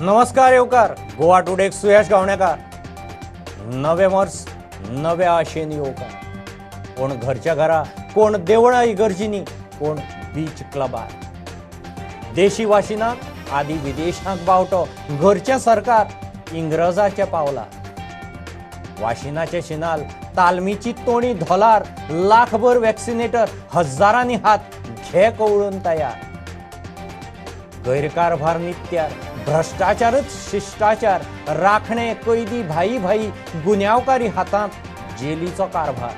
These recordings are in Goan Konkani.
नमस्कार येवकार गोवा टुडेक सुयश गावणेकार. नवें वर्स नव्या आशेन येवकार. कोण घरच्या घरा, कोण देवळां इगर्जींनी, कोण बीच क्लबार. देशी वाशिनाक आदी विदेशांक बावटो, घरचें सरकार इंग्रजाच्या पावला. वाशिनाचे शिनाल तालमीची तोणी धोलार, लाखभर वॅक्सिनेटर, हजारांनी हात घे कवळून तयार. गैरकारभार नित्यार, भ्रश्टाचारच शिश्टाचार, राखणे कैदी भाई भाई, गुन्यांवकारी हातांत जेलीचो कारभार.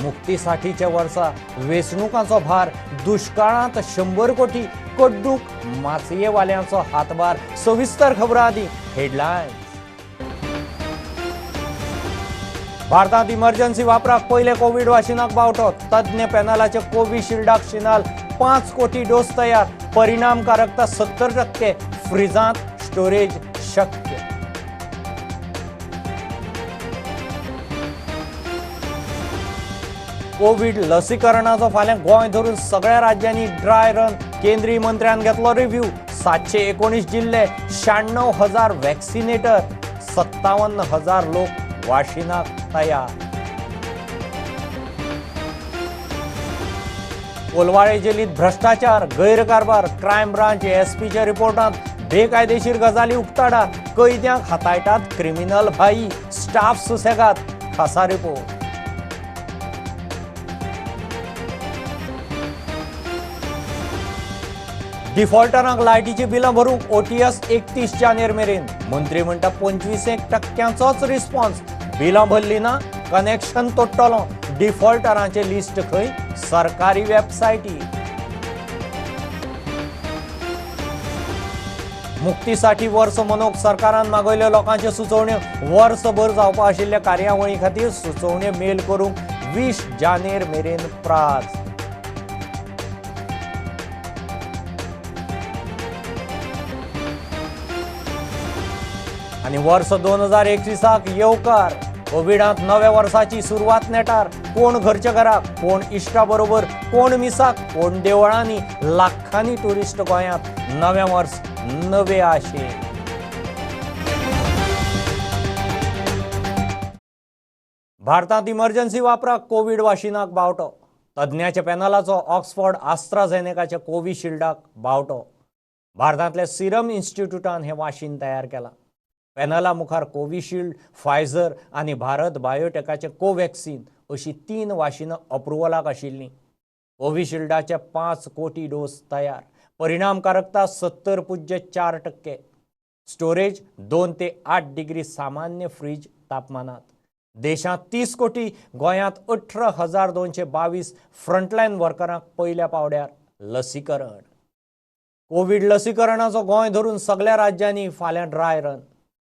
मुक्तीसाठीच्या वर्सा वेंचणुकांचो भार, दुश्काळांत 100 कोटी कड्डूक माचयेवाल्यांचो हातभार. सविस्तर खबरां आदी हेडलायन्स. भारतांत इमर्जन्सी वापराक पयले कोवीड वाशिनाक बावटो. तज्ञ पॅनलाचे कोविशिल्डाक शिनाल 5 कोटी डोस तयार. परिणामकारकता 70%. फ्रिजांत स्टोरेज शक्य. कोवीड लसीकरणाचो फाल्यां गोंय धरून सगळ्या राज्यांनी ड्राय रन. केंद्रीय मंत्र्यान घेतलो रिव्ह्यू. 719 जिल्ले, 96,000 वॅक्सिनेटर, 57,000 लोक वाशिनाक तयार. कोलवाळे जेलीत भ्रश्टाचार, गैरकारभार, क्रायम ब्रांच एसपीच्या रिपोर्टांत बेकायदेशीर गजाली उक्ताडार. कैद्यांक हाताळटात क्रिमिनल भाई, स्टाफ सुसेगात. खासा रिपोर्ट. डिफॉल्टरांक लायटीची बिलां भरूंक ओटीएस 31 जानेर मेरेन. मंत्री म्हणटा 25% रिस्पॉन्स. बिलां भरली ना कनेक्शन तोडटलो. डिफॉल्टरांचे लिस्ट खंय सरकारी वेबसायटी. मुक्तीसाठी वर्स मनोवंक सरकारान मागयल्यो लोकांच्यो सुचोवण्यो. वर्सभर जावपा आशिल्ल्या कार्यावळी खातीर सुचोवण्यो मेल करूंक 20 जानेर मेरेन प्राज. आनी वर्स 2021 येवकार. कोविडांत नव्या वर्साची सुरवात नेटार. कोण घरच्या घराक, कोण इश्टा बरोबर, कोण मिसाक, कोण देवळांनी. लाखांनी ट्युरिस्ट गोंयांत. नवें वर्स नवे आशे. भारतांत इमर्जन्सी वापराक कोवीड वाशिनाक बावटो. तज्ञाच्या पॅनलाचो ऑक्सफोर्ड आस्ट्राझेनेकाच्या कोविशिल्डाक बावटो. भारतांतल्या सिरम इन्स्टिट्यूटान हें वाशीन तयार केलां. पॅनला मुखार कोविशिल्ड, फायझर आनी भारत बायोटेकाचे कोव्हॅक्सिन अशी 3 वाशिनां अप्रुवलाक आशिल्लीं. कोविशिल्डाचे 5 कोटी डोस तयार. परिणामकारकता 70.4%. स्टोरेज 2 ते 8 डिग्री सामान्य फ्रीज तापमानात. देशांत 30 कोटी, गोंयांत 18,222 फ्रंटलायन वर्करांक पयल्या पावड्यार लसीकरण. कोवीड लसीकरणाचो गोंय धरून सगळ्या राज्यांनी फाल्यां ड्राय रन.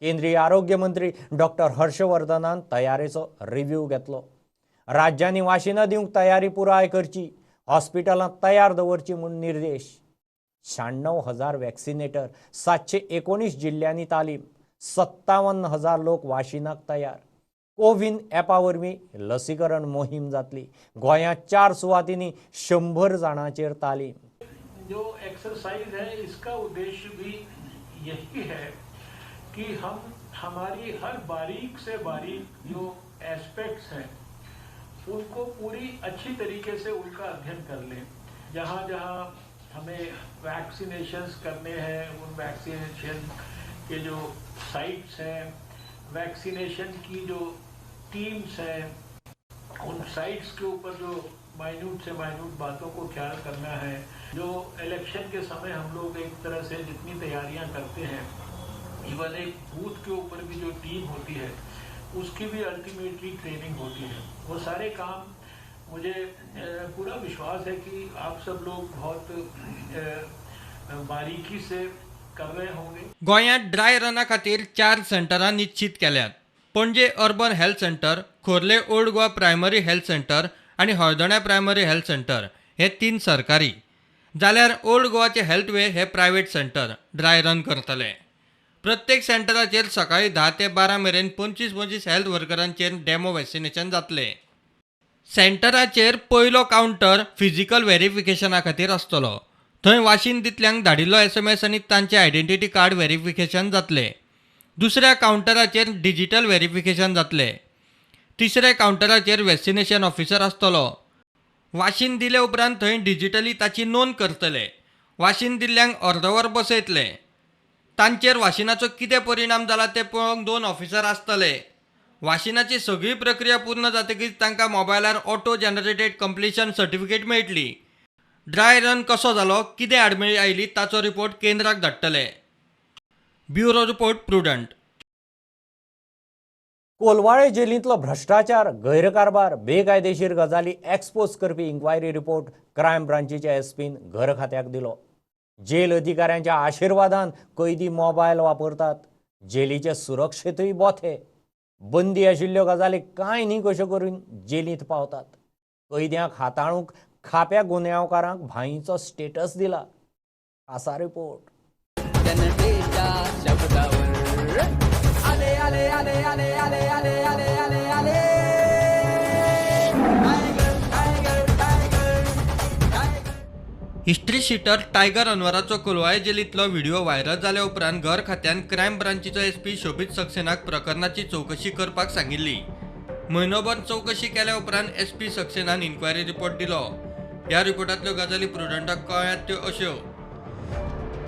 केंद्रीय आरोग्य मंत्री डॉक्टर हर्षवर्धनान तयारेचो रिव्ह्यू घेतलो. राज्यांनी वाशिनां दिवंक तयारी पुराय करची, हॉस्पिटलां तयार दवरची म्हूण निर्देश. 96,000 वॅक्सिनेटर, 719 जिल्ल्यांनी तालीम, 57,000 लोक वाशिनाक तयार. कोविन ॲपा वरवीं लसीकरण मोहीम जातली. गोंयांत 4 सुवातींनी 100 जाणांचेर तालीम. जो एक्सरसाइज है इसका उद्देश्य भी यही है कि हम हमारी हर बारीक से बारीक जो एस्पेक्ट्स हैं उनको पूरी अच्छी तरीके से उनका अध्ययन कर लें. जहाँ जहाँ हमें वैक्सीनेशंस करने हैं उन वैक्सीनेशन के जो साइट्स हैं, वैक्सीनेशन की जो टीम्स हैं, उन साइट्स के ऊपर जो माइन्यूट से माइन्यूट बातों को ख्याल करना है. जो इलेक्शन के समय हम लोग एक तरह से जितनी तैयारियां करते हैं, इवन एक बूथ के ऊपर भी जो टीम होती है उसकी भी अल्टीमेटली ट्रेनिंग होती है. वो सारे काम मुझे पूरा विश्वास है कि आप सब लोग बहुत बारीकी से कर रहे होंगे. गोंयांत ड्राय रना खातीर 4 सेंटरां निश्चीत केल्यात. Panaji urban health centre, Khorle old Goa primary health centre आनी हळदोण्या प्रायमरी हेल्थ सेंटर हे 3 सरकारी, जाल्यार ओल्ड गोवाचे हेल्थ वे हे प्रायव्हेट सेंटर ड्राय रन करतले. प्रत्येक सेंटराचेर सकाळी 10 ते 12 मेरेन 25-25 हेल्थ वर्करांचेर डेमो वॅक्सिनेशन जातलें. सेंटराचेर पयलो कावंटर फिजिकल व्हेरिफिकेशना खातीर आसतलो. थंय वाशीन दितल्यांक धाडिल्लो SMS आनी तांचे आयडेंटिटी कार्ड व्हेरिफिकेशन जातलें. दुसऱ्या कावंटराचेर डिजिटल व्हेरिफिकेशन जातलें. तिसऱ्या कावंटराचेर वॅक्सिनेशन ऑफिसर आसतलो. वाशीन दिले उपरांत थंय डिजिटली ताची नोंद करतले. वाशीन दिल्ल्यांक अर्दवर बसयतले. तांचेर वाशिनाचो कितें परिणाम जाला तें पळोवंक 2 ऑफिसर आसतले. वाशिनाची सगळी प्रक्रिया पूर्ण जातकीच तांकां मोबायलार ऑटो जनरेटेड कंप्लिशन सर्टिफिकेट मेळटली. ड्राय रन कसो जालो, कितें आडमेळी आयली ताचो रिपोर्ट केंद्राक धाडटले. Bureau report, Prudent. Colvale जेलींतलो भ्रश्टाचार, गैरकारभार, बेकायदेशीर गजाली एक्सपोज करपी इन्क्वायरी रिपोर्ट क्रायम ब्रांचीच्या एसपीन घर खात्याक दिलो. जेल अधिकाऱ्यांच्या आशिर्वादान कैदी मोबायल वापरतात. जेलीचे सुरक्षेतूय बोथे. बंदी आशिल्ल्यो गजाली कांय न्ही कश्यो करून जेलींत पावतात. कैद्यांक हाताळूंक खाप्या गुन्यांवकारांक भाईचो स्टेटस दिला. खासा रिपोर्ट. जनतेच्या शब्दावर आले आले आले आले आले आले आले आले आले tiger tiger tiger tiger. History sheeter Tiger अनवराचो कोलवाळे जेलींतलो व्हिडिओ व्हायरल जाल्या उपरांत घर खात्यान क्रायम ब्रांचीचो एसपी शोबीत सक्सेनाक प्रकरणाची चवकशी करपाक सांगिल्ली. म्हयनोभर चवकशी केल्या उपरांत एसपी सक्सेनान इन्क्वायरी रिपोर्ट दिलो. ह्या रिपोर्टांतल्यो गजाली प्रुडंटाक कळ्ळ्यात त्यो अश्यो: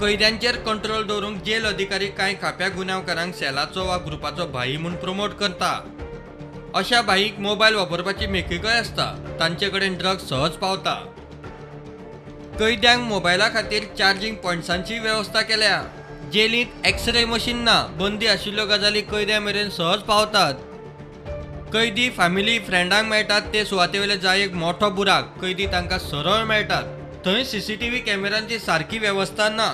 कैद्यांचेर कंट्रोल दवरूंक जेल अधिकारी कांय खाप्या गुन्यांवकारांक सेलाचो वा ग्रुपाचो भाई म्हूण प्रमोट करता. अशा भाईक मोबायल वापरपाची मेकळीकय आसता. तांचे कडेन ड्रग्स सहज पावता. कैद्यांक मोबायला खातीर चार्जींग पॉयंट्सांची वेवस्था केल्या. जेलींत एक्सरे मशीन ना. बंदी आशिल्ल्यो गजाली कैद्यां मेरेन सहज पावतात. कैदी फॅमिली फ्रेंडांक मेळटात ते सुवातेवेले जायेक मोठो बुराक. कैदी तांकां सरळ मेळटात. थंय सीसीटीव्ही कॅमेरांची सारकी वेवस्था ना.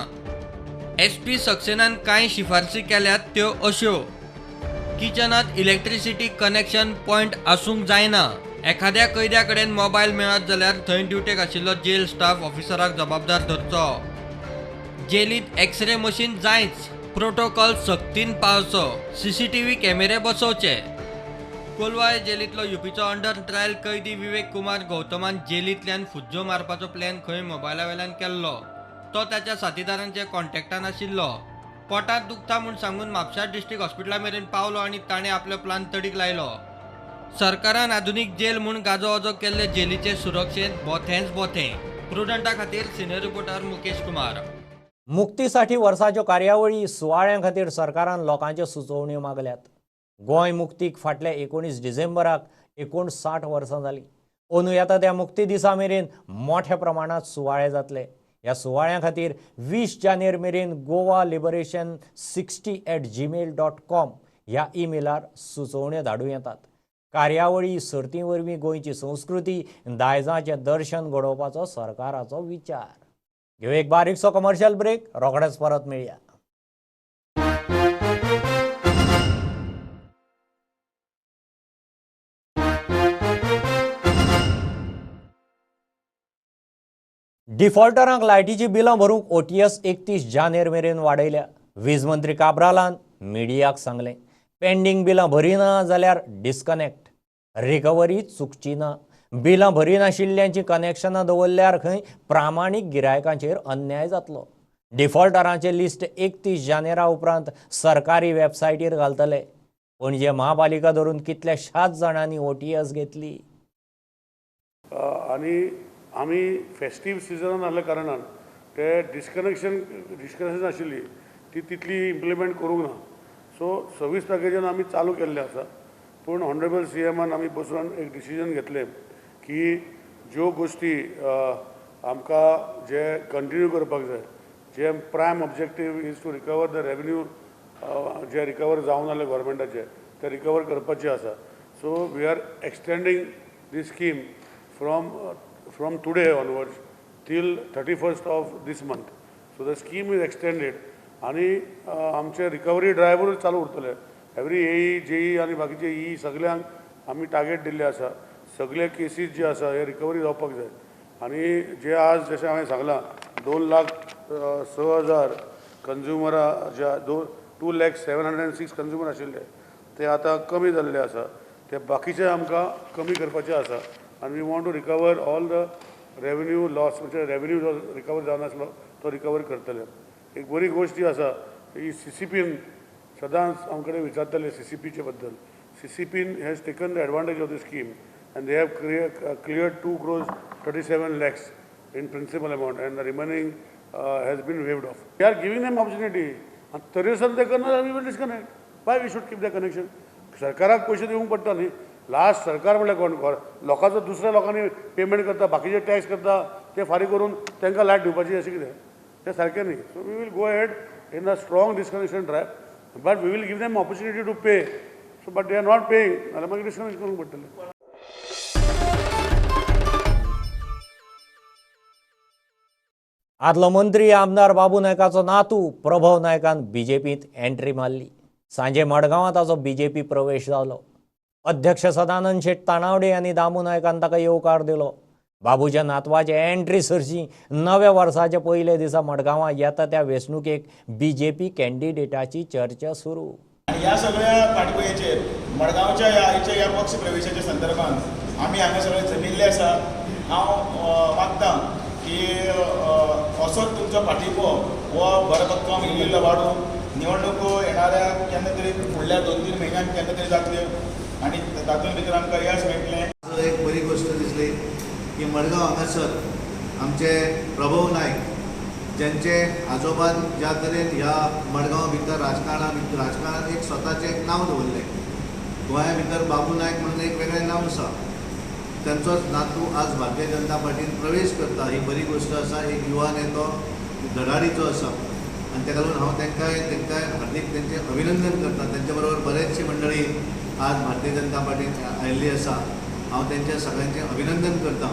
एसपी सक्सेनान कांय शिफारसी केल्यात त्यो अश्यो: किचनांत इलेक्ट्रिसिटी कनेक्शन पॉयंट आसूंक जायना. एखाद्या कैद्या कडेन मोबायल मेळत जाल्यार थंय ड्युटेक आशिल्लो जेल स्टाफ ऑफिसराक जबाबदार धरचो. जेलींत एक्सरे मशीन जायच. प्रोटोकॉल सक्तीन पाळचो. सीसीटीव्ही कॅमेरे बसोवचे. कोलवाळे जेलींतलो युपीचो अंडर ट्रायल कैदी विवेक कुमार गौतमान जेलींतल्यान फुज्जो मारपाचो प्लॅन खंय मोबायला वेल्यान केल्लो. तो ताच्या साथीदारांच्या कॉन्टॅक्टान आशिल्लो. पोटांत दुखता म्हूण सांगून म्हापशा डिस्ट्रिक्ट हॉस्पिटला मेरेन पावलो आनी ताणें आपलो प्लान तडीक लायलो. सरकारान आधुनीक जेल म्हूण गाजोवाजो केल्ले जेलीचे सुरक्षेंत बोथेंच बोथें. प्रुडंटा खातीर सिनियर रिपोर्टर मुकेश कुमार. मुक्तीसाठी वर्साच्यो कार्यावळी सुवाळ्यां खातीर सरकारान लोकांच्यो सुचोवण्यो मागल्यात. गोंय मुक्तीक फाटल्या 19 डिसेंबराक 59 वर्सां जालीं. अंदू येता त्या मुक्ती दिसा मेरेन मोठ्या प्रमाणांत सुवाळे जातले. ह्या सुवाळ्यां खातीर 20 जानेर मेरेन Goa liberation 60@gmail.com ह्या ईमेलार सुचोवण्यो धाडूं येतात. कार्यावळी सर्तीं वरवीं गोंयची संस्कृती दायजाचें दर्शन घडोवपाचो सरकाराचो विचार. घेवं एक बारीकसो कमर्शियल ब्रेक, रोखडेच परत मेळया. डिफॉल्टरांक लायटीची बिलां भरूंक OTS 31 जानेर मेरेन वाडयल्या. वीज मंत्री काब्रालान मिडियाक सांगलें, पेंडींग बिलां भरिना जाल्यार डिस्कनेक्ट, रिकवरी चुकची ना. बिलां भरिनाशिल्ल्यांची कनेक्शनां दवरल्यार खंय प्रामाणीक गिरायकांचेर अन्याय जातलो. डिफॉल्टरांचें लिस्ट 31 जानेरा उपरांत सरकारी वेबसायटीर घालतले. पणजे महापालिका धरून कितल्याशाच जाणांनी OTS घेतली. आनी आमी फेस्टीव सिजनान आहल्या कारणान ते डिस्कनेक्शन आशिल्ली ती तितली इम्प्लिमेंट करूंक ना. सो सर्वीस पॅकेजान आमी चालू केल्लें आसा, पूण ऑनरेबल सी एमान आमी बसून एक डिसिजन घेतलें की ज्यो गोश्टी आमकां जे कंटिन्यू करपाक जाय, जे prime objective is to recover the revenue, J recover जावना जालें गोवोरमेंटाचें ते रिकवर करपाचें आसा. So we are extending this scheme from today onwards till 31st of this month. So the scheme is extended आनी आमचे रिकवरी ड्रायव्हरूच चालू उरतले. एवरी एई जेई आनी बाकीचे ई सगल्यांक आमी टार्गेट दिल्ले आसा. सगळे केसीस जे आसा हे रिकवरी जावपाक जाय. आनी जे आज जशें हांवें सांगलां 2,06,000 कंज्युमरां जे 2,00,706 कंज्युमर आशिल्ले ते आतां कमी जाल्ले आसा. ते बाकीचे आमकां कमी करपाचे आसा. And we want to recover all the revenue loss म्हणजे रेवेन्यू जो रिकवर जावनासलो तो रिकवर करतले. एक बरी गोश्ट जी आसा ही सीसीपीन सदांच आमचे कडेन विचारताले सीसीपीचे बद्दल. सीसीपीन has taken the advantage of the scheme and they have clear 2 crores 37 lakhs in principal amount and the remaining has been waived off. We are giving them opportunity. तरी सुद्दां ते करना, we will disconnect. Why we should keep the connection? सरकाराक पयशे दिवंक पडटा न्ही. लास्ट सरकार म्हणल्यार कोण? लोकांचो दुसऱ्या लोकांनी पेमेंट करता, बाकीचे टॅक्स करता, ते फारीक करून तांकां लायट दिवपाची, अशें कितें तें सारकें न्ही. So we will go ahead in a strong disconnection drive, but we will give them opportunity to pay. So but they are not paying जाल्यार मागीर डिस्कनेक्ट करूंक पडटलें. आदलो मंत्री आमदार बाबू नायकाचो नातू प्रभव नायकान बीजेपींत एंट्री मारली. सांजे मडगांवां ताचो बीजेपी प्रवेश जालो. अध्यक्ष सदानंद शेट तानावडे आनी दामू नायकान ताका येवकार दिलो. बाबूच्या नातवाचे एंट्री सरशी नव्या वर्साच्या पयल्या दिसा मडगांवां येता त्या वेंचणुकेक बीजेपी कॅन्डिडेटाची चर्चा सुरू. आनी ह्या सगळ्या फाटभुंयेचेर मडगांवच्या ह्या आयच्या ह्या पक्ष प्रवेशाच्या संदर्भात आमी हांगा सगळे जमिल्ले आसा. हांव मागता की असोच तुमचो पाठिंबो हो भरभक्कम इल्लो इल्लो वाडूं. निवडणुको येणाऱ्या केन्ना तरी फुडल्या 2-3 म्हयन्यान केन्ना तरी जातल्यो आनी तातूंत भितर आमकां यश मेळटलें. एक बरी गोश्ट दिसली की मडगांव हांगासर आमचे प्रभव नायक, ज्यांचे आजोबान ज्या तरेन ह्या मडगांव भितर राजकारणात एक स्वताचें एक नांव दवरलें, गोंया भितर बाबू नायक म्हणून एक वेगळें नांव आसा, तांचोच नातू आज भारतीय जनता पार्टीन प्रवेश करता ही बरी गोश्ट आसा. एक युवा नेतो धडाडीचो आसा आनी ताका लागून हांव तांकांय हार्दीक तेंचें अभिनंदन करता. तेंच्या बरोबर बरेचशी मंडळी आज भारतीय जनता पार्टीन आयिल्ली आसा. हांव तेंच्या सगळ्यांचें अभिनंदन करता,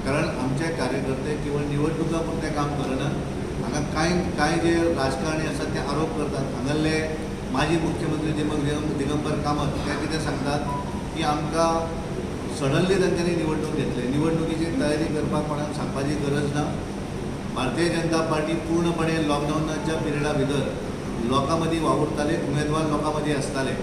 कारण आमचे कार्यकर्ते केवळ निवडणुका पुरतें काम करना. हांगा कांय कांय जे राजकारणी आसात ते आरोप करतात. हांगासरले माजी मुख्यमंत्री दिगंबर कामत ते कितें सांगतात की आमकां सडनली तांच्यांनी निवडणूक घेतली. निवडणुकीची तयारी करपाक कोणाक सांगपाची गरज ना. भारतीय जनता पार्टी पूर्णपणे लॉकडावनाच्या पिरियडा भितर लोकां मदीं वावुरताले, उमेदवार लोकां मदीं आसताले.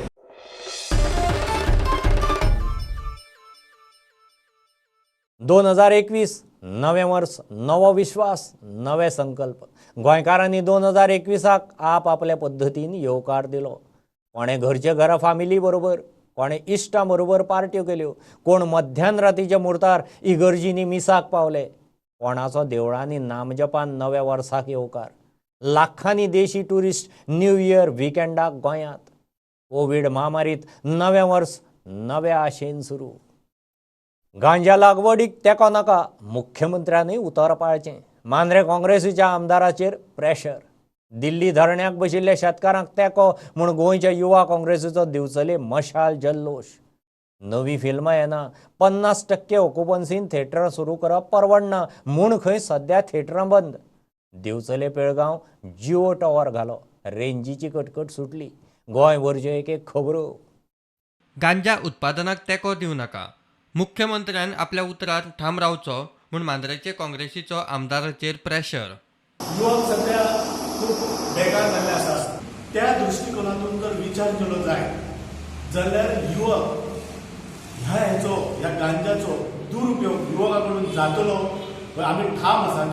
2021 नवें वर्स, नवो विश्वास, नवे संकल्प. गोंयकारांनी 2021 आप आपल्या पद्दतीन येवकार दिलो. कोणें घरचे घरा फामिली बरोबर, कोणें इश्टां बरोबर पार्ट्यो केल्यो, कोण मध्यान रातीच्या मुर्तार इगर्जींनी मिसाक पावले, कोणाचो देवळांनी नामजपान नव्या वर्साक येवकार. लाखांनी देशी ट्युरिस्ट न्यू इयर विकेंडाक गोंयांत. कोवीड म्हामारीत नवें वर्स नव्या आशेन सुरू. गांजा लागवडीक तेंको नाका, मुख्यमंत्र्यांनी उतर पाळचें. मांद्रे काँग्रेसीच्या आमदाराचेर प्रेशर. दिल्ली धरण्याक बशिल्ल्या शेतकारांक तेंको म्हूण गोंयच्या युवा काँग्रेसीचो दिवचले मशाल जल्लोश. नवी फिल्मां येना, 50% ऑक्युपन्सीन थेटरां सुरू करप परवडना म्हूण खंय सद्या थेटरां बंद. दिवचले पेळगांव जिओ टॉवर घालो, रेंजीची कटकट सुटली. गोंयभरच्यो एक एक खबरो. गांजा उत्पादनाक तेंको दिवं नाका, मुख्यमंत्र्यान आपल्या उतरार ठाम रावचो म्हूण मांद्रेचे काँग्रेसीचो आमदाराचेर प्रेशर. युवक सध्या खूब बेकार जाल्ले आसात. त्या दृश्टिकोनातून जर विचार केलो जायत जाल्यार युवक ह्या हेचो ह्या गांजाचो दुरुपयोग युवका कडून जातलो आमी ठाम आसा.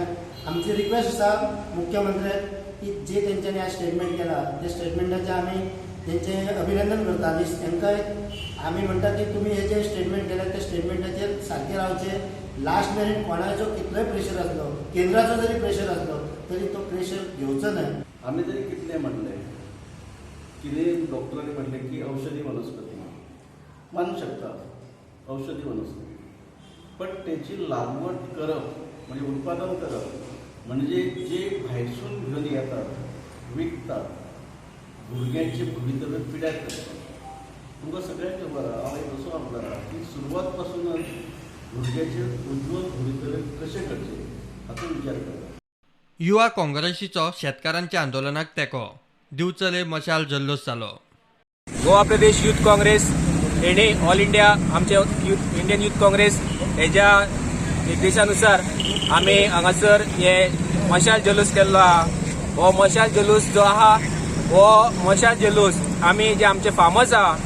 आमची रिक्वेस्ट आसा मुख्यमंत्र्याक की जे तेंच्यांनी आज स्टेटमेंट केला त्या स्टेटमेंटाचें आमी तेंचें अभिनंदन करता आनी तांकां आमी म्हणटा की तुमी हे जे स्टेटमेंट केल्या त्या स्टेटमेंटाचेर सारकें रावचें. लास्ट मेरेन कोणाचो कितलोय प्रेशर आसलो, केंद्राचो जरी प्रेशर आसलो तरी तो प्रेशर घेवचो न्हय. आमी जरी कितलें म्हणलें, कितें डॉक्टरांनी म्हणलें की औषधी वनस्पती, मानू शकता औषधी वनस्पती, पण तेची लागवड करप म्हणजे उत्पादन करप म्हणजे जे भायरसून घेवन येतात, विकतात, भुरग्यांचे भवितव्य पिड्यार करतात. तुमकां सगळ्यांक खबर आहा, हांव एक असो आमदार आहा की सुरवात पासूनच भुरग्याचे उज्ज्वल भवितव्य कशें करचें हाचो विचार करता. युवा काँग्रेसीचो शेतकारांच्या आंदोलनाक तेंको. दिवचले मशाल जल्लोश जालो. गोवा प्रदेश युथ काँग्रेस हेणे ऑल इंडिया आमचे इंडियन युथ काँग्रेस हेज्या निर्देशानुसार आमी हांगासर हे मशाल जल्लोश केल्लो आहा. हो मशाल जल्लोश जो आहा, हो मशाल जल्लोश आमी जे आमचे फार्मर्स आहा,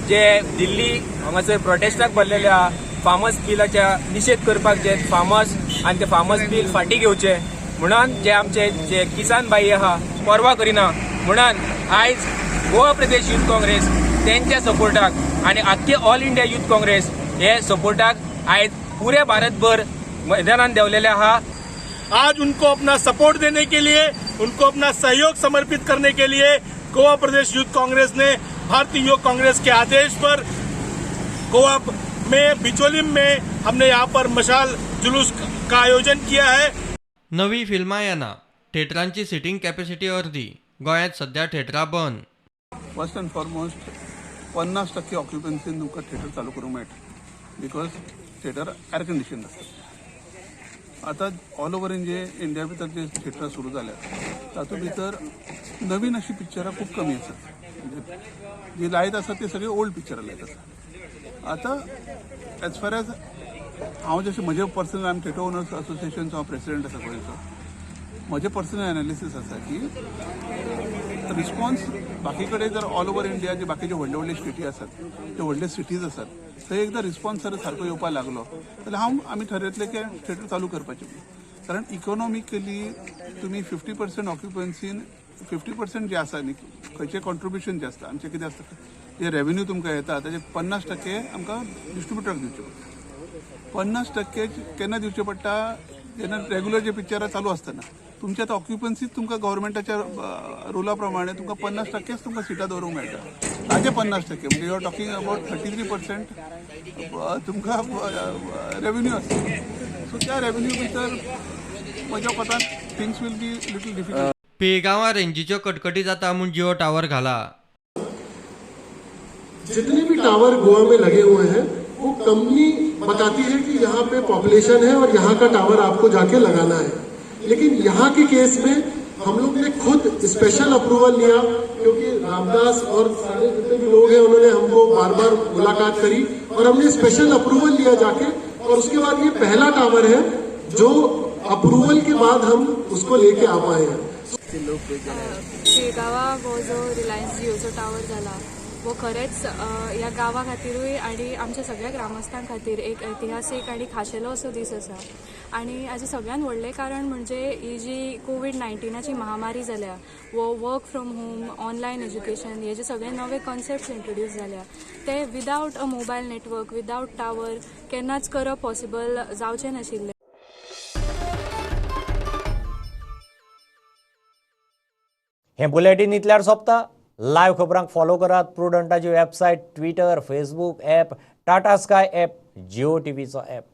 जे दिल्ली हांगासर प्रोटेस्टाक भरलेले आहा, फार्मर्स बिलाच्या निशेध करपाक जे फार्मर्स आनी ते फार्मर्स बील फाटीं घेवचें म्हणून जे आमचे जे किसान भाई आहा पर्वा करिना म्हणून आयज गोवा प्रदेश यूथ काँग्रेस तेंच्या सपोर्टाक आनी आख्खे ऑल इंडिया यूथ काँग्रेस हे सपोर्टाक आयज पुरे भारतभर मैदानात देंवलेले आहा. आज उनको अपना सपोर्ट देने के लिए, उनको अपना सहयोग समर्पित करने के लिए गोवा प्रदेश यूथ कांग्रेस ने भारतीय युवक कांग्रेस के आदेश पर गोवा में बिचोलिम में हमने यहाँ पर मशाल जुलूस का आयोजन किया है. नवी फिल्मां येना, थेटरांची सिटींग कॅपॅसिटी अर्दी, गोंयांत सध्या थेटरां बंद. फर्स्ट अँड फॉरमोस्ट, 50% ऑक्युपन्सीन तुमकां थिएटर चालू करूंक मेळटा, because theatre air condition आसता. आतां ऑल ओवर जे इंडिया भितर जे थिएटरां सुरू जाल्यात, तातूंत भितर नवीन अशीं पिक्चरां खूब कमी आसात. म्हणजे जी लायत आसा ती सगळी ओल्ड पिक्चरां लायत आसा. आतां एज फार एज हांव जशें म्हजें पर्सनल, आमी थिएटर ओनर्स असोसिएशनचो हांव प्रेसिडेंट आसा गोंयचो, म्हजें पर्सनल एनालिसीस आसा की रिस्पॉन्स बाकी कडेन जर ऑल ओवर इंडिया जे बाकीचे व्हडले व्हडले स्टेटी आसात, जे व्हडले सिटीज आसात, थंय एकदां रिस्पॉन्स जर सारको येवपाक लागलो जाल्यार आमी ठरयतले की थिएटर चालू करपाचें. कारण इकॉनॉमिकली तुमी 50% ऑक्युपन्सीन, 50% जे आसा न्ही, खंयचें कॉन्ट्रिब्युशन जें आसता आमचें, कितें आसता, जे रेवेन्यू तुमकां येता ताजे 50% आमकां डिस्ट्रिब्युटराक दिवचे पडटा. 50% केन्ना दिवचे पडटा? जेन्ना रेगुलर जे पिक्चरां चालू आसतना. तुमच्या आतां ऑक्युपन्सीच तुमकां गव्हर्मेंटाच्या रुला प्रमाणे तुमकां 50%च तुमकां सिटां दवरूंक मेळटा. ताजे 50% म्हणजे you are talking about 33% तुमकां रेवेन्यू आसता. सो त्या रेवेन्यू भितर म्हज्या कोतान things will be little difficult. पिळगांवां रेंजीच्यो कटकटी जाता म्हूण जिओ टावर घाला. जितने भी टावर गोवा में लगे हुए हैं, वो कंपनी बताती है कि यहाँ पे पॉपुलेशन है और यहाँ का टावर आपको जाके लगाना है. लेकिन यहाँ के केस में हम लोग ने खुद स्पेशल अप्रूवल लिया, क्योंकि रामदास और सारे जितने भी लोग हैं, उन्होंने हमको बार बार मुलाकात करी और हमने स्पेशल अप्रूवल लिया जाके और उसके बाद ये पहला टावर है जो अप्रूवल के बाद हम उसको लेके आ पाए हैं. पिळगांवा हो जो रिलायन्स जिओचो टावर जाला, हो खरेंच ह्या गांवा खातिरूय आनी आमच्या सगळ्या ग्रामस्थां खातीर एक ऐतिहासीक आनी खाशेलो असो दीस आसा. आनी हाजें सगळ्यात व्हडलें कारण म्हणजे ही जी कोवीड 19ची महामारी जाल्या, वो work from home, online education, हे जे सगळे नवे कॉन्सेप्ट इंट्रोड्यूस जाल्या, ते without a mobile network, without tower केन्नाच करप पॉसिबल जावचें नाशिल्लें. हें बुलेटीन इतल्यार सोंपता. लायव्ह खबरांक फॉलो करात प्रुडंटाची website, Twitter, Facebook app, Tata Sky app, Jio टीव्हीचो app.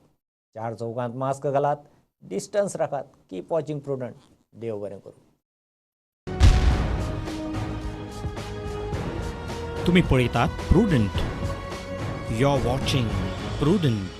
चार चौकांत मास्क घालात, डिस्टन्स राखात. Keep watching prudent. देव बरें करूं. तुम्ही पळयतात prudent. You are watching Prudent.